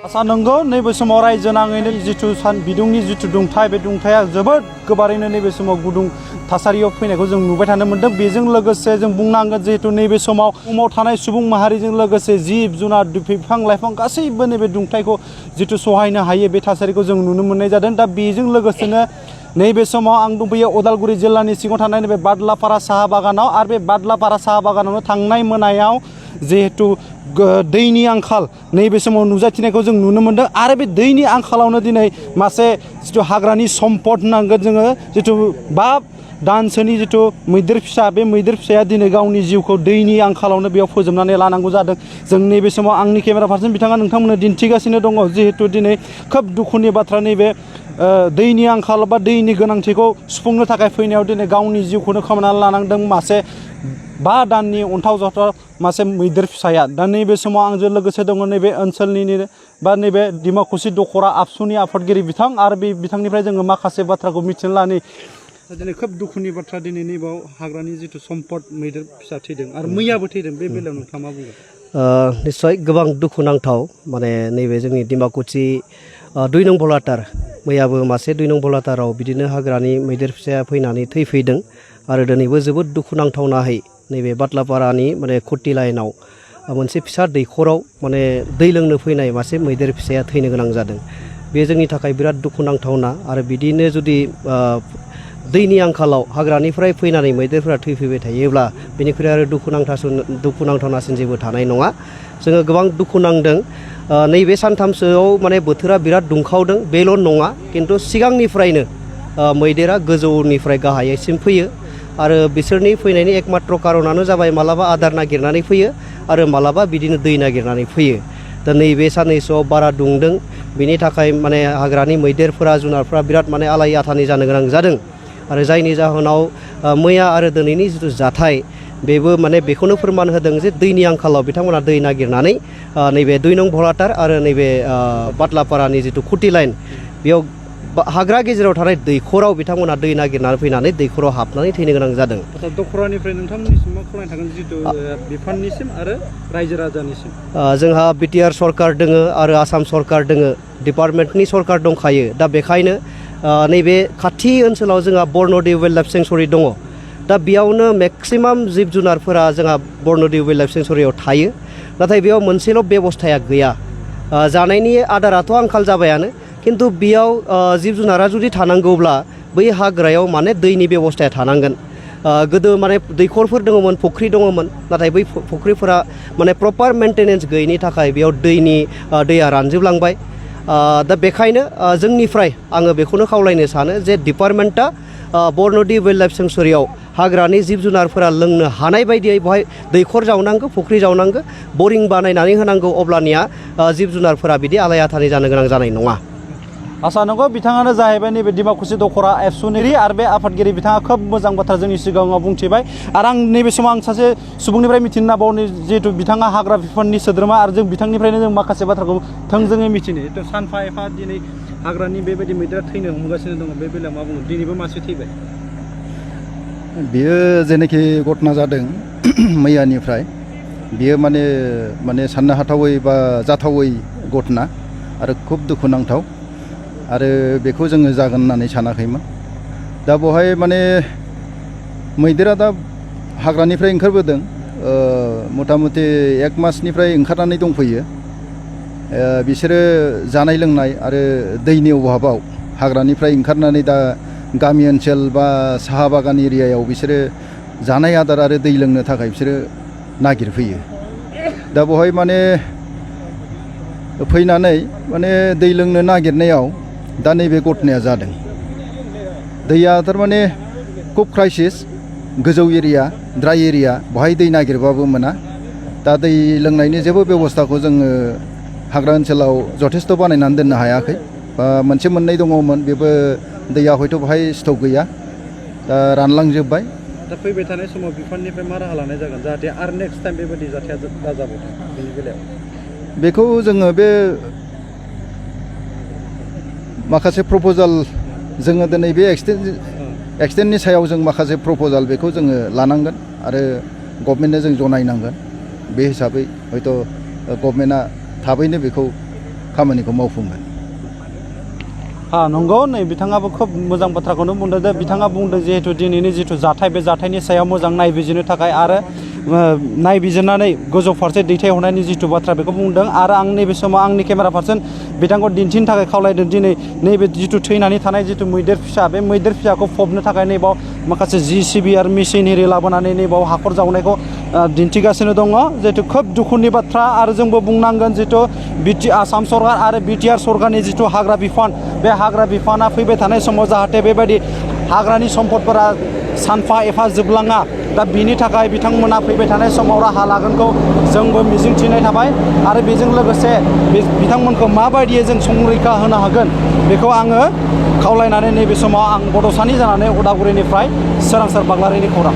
आसा नंगौ नैबे समाव रायजो नाङैनो जिथु सान बिदुंनि जिथु दुंथाय बे दुंथाया जोबोद गोबारैनो नैबे समाव गुदुं थासारियाव फैनायखौ जों नुबाय थानो मोन्दों। बेजों लोगोसे जों बुंनांगोन जिहेतु नैबे समाव बुहुमाव थानाय सुबुं माहारिजों लोगोसे जिब जुनार बिफां लाइफां गासैबो नैबे दुंथायखौ जिथु सहायनो हायो बे थासारिखौ जों नुनो मोननाय जादों। दा बेजों लोगोसेनो नैबे समाव आं दंफैयो उदालगुरि जिल्लानि सिङाव थानाय नैबे बादलापारा साहा बागानाव आरो बे बादलापारा साहा बागानावनो थांनाय मोनायाव जिहेतु दैनि आंखाल नैबे समाव नुजाथिनायखौ जों नुनो मोन्दों आरो बे दैनि आंखालावनो दिनै मासे जिथु हाग्रानि सम्पद होनांगोन जोङो जिथु 5 दानसोनि जिथु मैदेर फिसा बे मैदेर फिसाया दिनै गावनि जिउखौ दैनि आंखालावनो बेयाव फोजोबनानै लानांगौ जादों। जों नैबे समाव आंनि केमेरा पार्सन बिथाङा नोंथांमोननो दिन्थिगासिनो दङ जिहेतु दिनै खोब दुखुनि बाथ्रा नैबे दैनि आंखाल बा दैनि गोनांथिखौ सुफुंनो थाखाय फैनायाव दिनै गावनि जिउखौनो खोमानानै लानांदों मासे 5 दाननि अन्थाव जाथाव मासे मैदेर फिसाया। दा नैबे समाव आंजों लोगोसे दङ नैबे ओनसोलनिनो बा नैबे डिमाकुसि दख'रा आबसुनि आफादगिरि बिथां आरो बे बिथांनिफ्राय जोङो माखासे बाथ्राखौ मिथिनो लानि। दिनै खोब दुखुनि बाथ्रा दिनै नैबाव हाग्रानि जिथु सम्पद मैदेर फिसा थैदों आरो मैयाबो थैदों बे बेलायाव नोंथाङा मा बुंगोन? निश्चय गोबां दुखुनांथाव माने नैबे जोंनि डिमाकुसि 2 नं भलाटार मैयाबो मासे 2 नं भलाटाराव बिदिनो हाग्रानि मैदेर फिसाया फैनानै थैफैदों आरो दिनैबो जोबोद दुखुनांथावनाहै नैबे बादलापारानि माने खुर्ति लाइनाव मोनसे फिसा दैखराव माने दै लोंनो फैनाय मासे मैदेर फिसाया थैनो गोनां जादों। बे जोंनि थाखाय बिराद दुखुनांथावना आरो बिदिनो जुदि दैनि आंखालाव हाग्रानिफ्राय फैनानै मैदेरफोरा थैफैबाय थायोब्ला बेनिख्रुइ आरो दुखुनांथावनासिन जेबो थानाय नङा। जोङो गोबां दुखु नांदों। नैबे सानथामसोआव माने बोथोरा बिराद दुंखावदों बेल' नङा खिन्थु सिगांनिफ्रायनो मैदेरा गोजौनिफ्राय गाहायसिम फैयो आरो बिसोरनि फैनायनि एकमात्र कारनानो जाबाय मालाबा आदार नागिरनानै फैयो आरो मालाबा बिदिनो दै नागिरनानै फैयो। दा नैबे साननैसोआव बारा दुंदों बेनि थाखाय माने हाग्रानि मैदेरफोरा जुनारफ्रा बिराद माने आलाय आथानि जानो गोनां जादों आरो जायनि जाहोनाव मैया आरो दिनैनि जिथु जाथाय बेबो माने बेखौनो फोरमान होदों जे दैनि आंखालाव बिथांमोना दै नागिरनानै नैबे 2 नं भलाटार आरो नैबे बादलापारानि जिथु खुर्ति लाइन बेयाव हाग्रा गेजेराव थानाय दैखराव बिथांमोना दै नागिरनानै फैनानै दैखराव हाबनानै थैनो गोनां जादों। दखरानिफ्राय नोंथांमोननिसिम मा खावलायनो थागोन जिथु बिफाननिसिम आरो रायजो राजानिसिम? जोंहा बिटिआर सरकार दोङो आरो आसाम सरकार दोङो डिपार्टमेन्टनि सरकार दंखायो। दा बेखायनो नैबे खाथि ओनसोलाव जोंहा बर्न'दि वाइल्ड लाइफ सेंसुरि दङ। दा बेयावनो मेक्सिमाम जिब जुनारफोरा जोंहा बर्न'दि वाइल्ड लाइफ सेंसुरियाव थायो। नाथाय बेयाव मोनसेल' बेबस्थाया गैया। जानायनि आदाराथ' आंखाल जाबायानो खिन्थु बेयाव जिब जुनारा जुदि थानांगौब्ला बै हाग्रायाव माने दैनि बेबस्थाया थानांगोन। गोदो माने दैखरफोर दङमोन फुख्रि दङमोन नाथाय बै फुख्रिफोरा माने प्रपार मेंटेनेन्स गैयैनि थाखाय बेयाव दैया रानजोबलांबाय। दा बेखायनो जोंनिफ्राय आङो बेखौनो खावलायनो सानो जे डिपार्टमेन्टआ बर्न'दि वाइल्ड लाइफ सेंसुरियाव हाग्रानि जिब जुनारफोरा लोंनो हानाय बायदियै बेवहाय दैखर जावनांगौ फुख्रि जावनांगौ बरिं बानायनानै होनांगौ अब्लानिया जिब जुनारफोरा बिदि आलाय आथानि जानो गोनां जानाय नङा। आसा नंगौ बिथाङानो जाहैबाय नैबे डिमाकुसि दख'रा एबसुनि आरो बे आफादगिरि बिथाङा खोब मोजां बाथ्रा जोंनि सिगाङाव बुंथिबाय आरो आं नैबे समाव आं सासे सुबुंनिफ्राय मिथिनो नाबावनो जिहेतु बिथाङा हाग्रा बिफाननि सोद्रोमा आरो जों बिथांनिफ्रायनो जों माखासे बाथ्राखौ थोंजोङै मिथिनो सानफा एफा दिनै हाग्रानि बेबायदि मैदेरा थैनो हमगासिनो दङ बे बेलायाव मा बुङो? दिनैबो मासे थैबाय। बियो जेनाखि घटना जादों मैयानिफ्राय बियो माने साननो हाथावै बा जाथावै घटना आरो खुब दुखुनांथाव आरो बेखौ जोङो जागोन होननानै सानाखैमोन। दा बेवहाय माने मैदेरा दा हाग्रानिफ्राय ओंखारबोदों मथा मथि 1 मासनिफ्राय ओंखारनानै दंफैयो। बिसोरो जानाय लोंनाय आरो दैनि अभाबाव हाग्रानिफ्राय ओंखारनानै दा गामि ओनसोल बा साहा बागान एरियायाव बिसोरो जानाय आदार आरो दै लोंनो थाखाय बिसोरो नागिरफैयो। दा बेवहाय माने फैनानै माने दै लोंनो नागिरनायाव दा नैबे घटनाया जादों। दैया थारमाने खुब क्राइसिस गोजौ एरिया ड्राइ एरिया बेवहाय दै नागिरबाबो मोना। दा दै लोंनायनि जेबो बेबस्थाखौ जोङो हाग्रा ओनसोलाव जथेस्थ' बानायनानै दोननो हायाखै। मोनसे मोननै दङमोन बेबो दैया हयथ' बेवहाय स्टक गैया दा रानलांजोब्बाय। दा फैबाय थानाय समाव बिफाननिफ्राय मा राहा लानाय जागोन जाहाथे आरो नेक्स्ट टाइम बेबायदि जाथाया दाजाबाय बेनि बेलायाव? बेखौ जोङो बे माखासे प्रप'जाल जोङो दिनै बे एक्सटेन्डनि सायाव जों माखासे प्रप'जाल बेखौ जोङो लानांगोन आरो गभर्नमेन्टनो जों जनायनांगोन। बे हिसाबै हयथ' गभर्नमेन्टआ थाबैनो बेखौ खामानिखौ मावफुंगोन। नंगौ नै बिथाङाबो खोब मोजां बाथ्राखौनो बुंदों जे बिथाङा बुंदों जिहेतु दिनैनि जिथु जाथाय बे जाथायनि सायाव मोजां नायबिजिरनो थाखाय आरो नायबिजिरनानै गोजौ फारसे दैथायहरनायनि जिथु बाथ्रा बेखौ बुंदों आरो आं नैबे समाव आंनि केमेरा पार्सन बिथांखौ दिन्थिनो थाखाय खावलायदों दिनै नैबे जिथु थैनानै थानाय जिथु मैदेर फिसा बे मैदेर फिसाखौ फबनो थाखाय नैबाव माखासे JCB आरो मेसिन एरि लाबोनानै नैबाव हाखर जावनायखौ दिन्थिगासिनो दङ जिहेतु खोब दुखुनि बाथ्रा आरो जोंबो बुंनांगोन जिथु आसाम सरकार आरो BTR सरकारनि जिथु हाग्रा बिफान बे हाग्रा बिफाना फैबाय थानाय समाव जाहाथे बेबायदि हाग्रानि सम्पदफोरा सानफा एफा जोबलाङा दा बिनि थाखाय बिथांमोना फैबाय थानाय समाव राहा लागोनखौ जोंबो मिजिंथिनाय थाबाय आरो बेजों लोगोसे बिथांमोनखौ माबायदियै जों संरैखा होनो हागोन बेखौ आङो खावलायनानै नैबे समाव आं बड'सानि जानानै उदालगुरिनिफ्राय सोरांसार बाग्लारिनि खौरां।